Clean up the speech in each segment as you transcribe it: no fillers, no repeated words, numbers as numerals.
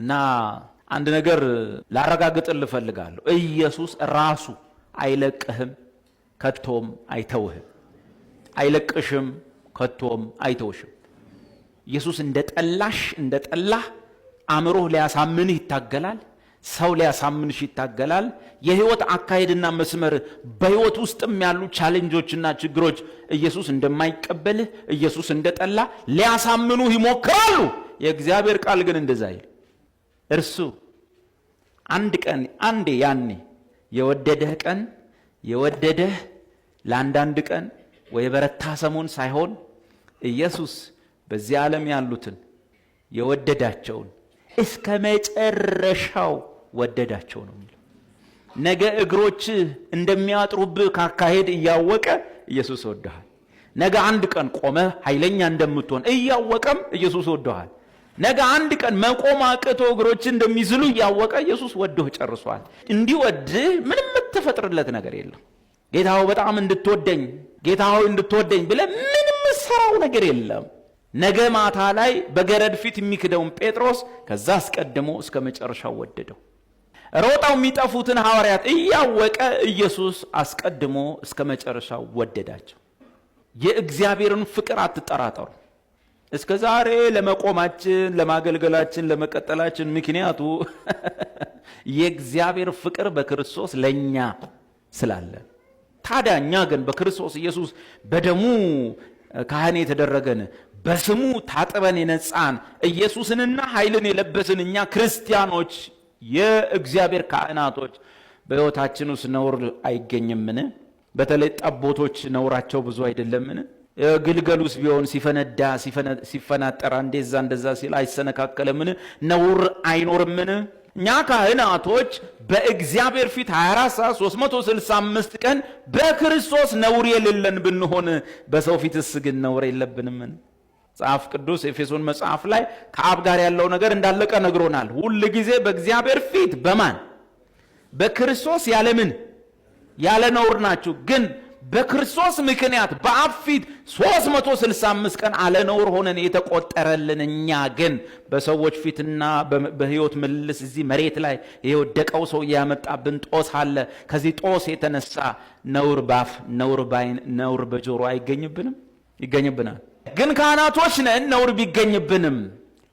እና አንድ ነገር ላረጋግጥልህ እፈልጋለሁ። ኢየሱስ ራሱ አይለቅህም፣ ከቶም አይተውህም። አይለቅሽም፣ ከቶም አይተውሽም። ኢየሱስ እንደ ጠላሽ እንደ ጠላህ አእምሮህ ሊያሳምንህ ይታገላል። ሰው ሊያሳምንሽ ይታገላል። የህይወት አካሄድና መስመር በህይወት ውስጥም ያሉ challenge ኦችና ችግሮች ኢየሱስ እንደማይቀበልህ፣ ኢየሱስ እንደጠላ ሊያሳምኑህ ይሞክራሉ። የእግዚአብሔር ቃል ግን እንደዛ አይል። እርሱ አንድ ቀን አንዴ ያኔ የወደደህ ቀን የወደደህ ለአንዳንድ ቀን ወይ በረታ ሰሞን ሳይሆን ኢየሱስ በዚህ ዓለም ያሉትን የወደዳቸውን እስከ መጨረሻው ወደዳቸው ነው የሚለው። ነገ እግሮችህ እንደሚያጥሩብህ ካካሄድ እያወቀ ኢየሱስ ወደሃል። ነገ አንድ ቀን ቆመህ ኃይለኛ እንደምትሆን እያወቀም ኢየሱስ ወደሃል። ነገ አንድ ቀን መቆም አቅቶ እግሮች እንደሚዝሉ እያወቀ ኢየሱስ ወዶህ ጨርሷል። እንዲወድህ ምንም የምትፈጥርለት ነገር የለም። ጌታ ሆይ በጣም እንድትወደኝ፣ ጌታ ሆይ እንድትወደኝ ብለህ ምንም የምትሰራው ነገር የለም። ነገ ማታ ላይ በገረድ ፊት የሚክደውን ጴጥሮስ ከዛ አስቀድሞ እስከ መጨረሻው ወደደው። ሮጠው የሚጠፉትን ሐዋርያት እያወቀ ኢየሱስ አስቀድሞ እስከ መጨረሻው ወደዳቸው። የእግዚአብሔርን ፍቅር አትጠራጠሩ። እስከ ዛሬ ለመቆማችን፣ ለማገልገላችን፣ ለመቀጠላችን ምክንያቱ የእግዚአብሔር ፍቅር በክርስቶስ ለኛ ስላለ። ታዲያ እኛ ግን በክርስቶስ ኢየሱስ በደሙ ካህን የተደረገን፣ በስሙ ታጥበን የነጻን፣ ኢየሱስንና ኃይልን የለበስን እኛ ክርስቲያኖች የእግዚአብሔር ካህናቶች በሕይወታችን ውስጥ ነውር አይገኝምን? በተለይ ጠቦቶች ነውራቸው ብዙ አይደለምን? ግልገሉስ ቢሆን ሲፈነዳ ሲፈናጠር እንደዛ እንደዛ ሲል አይሰነካከለምን? ነውር አይኖርምን? እኛ ካህናቶች በእግዚአብሔር ፊት 24 ሰዓት 365 ቀን በክርስቶስ ነውር የሌለን ብንሆን በሰው ፊትስ ግን ነውር የለብንምን? መጽሐፍ ቅዱስ ኤፌሶን መጽሐፍ ላይ ከአብ ጋር ያለው ነገር እንዳለቀ ነግሮናል። ሁል ጊዜ በእግዚአብሔር ፊት በማን? በክርስቶስ ያለምን ያለ ነውር ናችሁ። ግን በክርስቶስ ምክንያት በአብ ፊት 365 ቀን አለ ነውር ሆነን የተቆጠረልን እኛ ግን በሰዎች ፊትና በሕይወት ምልልስ እዚህ መሬት ላይ የወደቀው ሰው ያመጣብን ጦስ አለ። ከዚህ ጦስ የተነሳ ነውር ባፍ፣ ነውር ባይን፣ ነውር በጆሮ አይገኝብንም? ይገኝብናል። ግን ካህናቶች ነን። ነውር ቢገኝብንም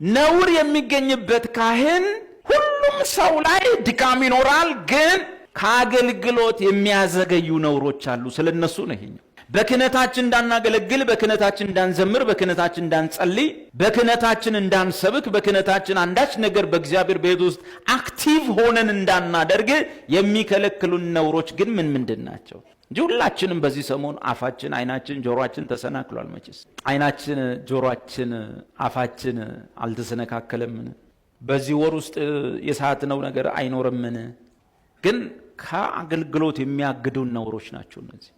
ነውር የሚገኝበት ካህን ሁሉም ሰው ላይ ድካም ይኖራል። ግን ከአገልግሎት የሚያዘገዩ ነውሮች አሉ። ስለነሱ ነው ይሄኛው። በክህነታችን እንዳናገለግል፣ በክህነታችን እንዳንዘምር፣ በክህነታችን እንዳንጸልይ፣ በክህነታችን እንዳንሰብክ፣ በክህነታችን አንዳች ነገር በእግዚአብሔር ቤት ውስጥ active ሆነን እንዳናደርግ የሚከለክሉን ነውሮች ግን ምን ምንድን ናቸው? እንጂ ሁላችንም በዚህ ሰሞን አፋችን፣ አይናችን፣ ጆሮአችን ተሰናክሏል። መቼስ አይናችን፣ ጆሮአችን፣ አፋችን አልተሰነካከለምን? በዚህ ወር ውስጥ የሳትነው ነገር አይኖርምን? ግን ከአገልግሎት የሚያግዱን ነውሮች ናቸው እነዚህ።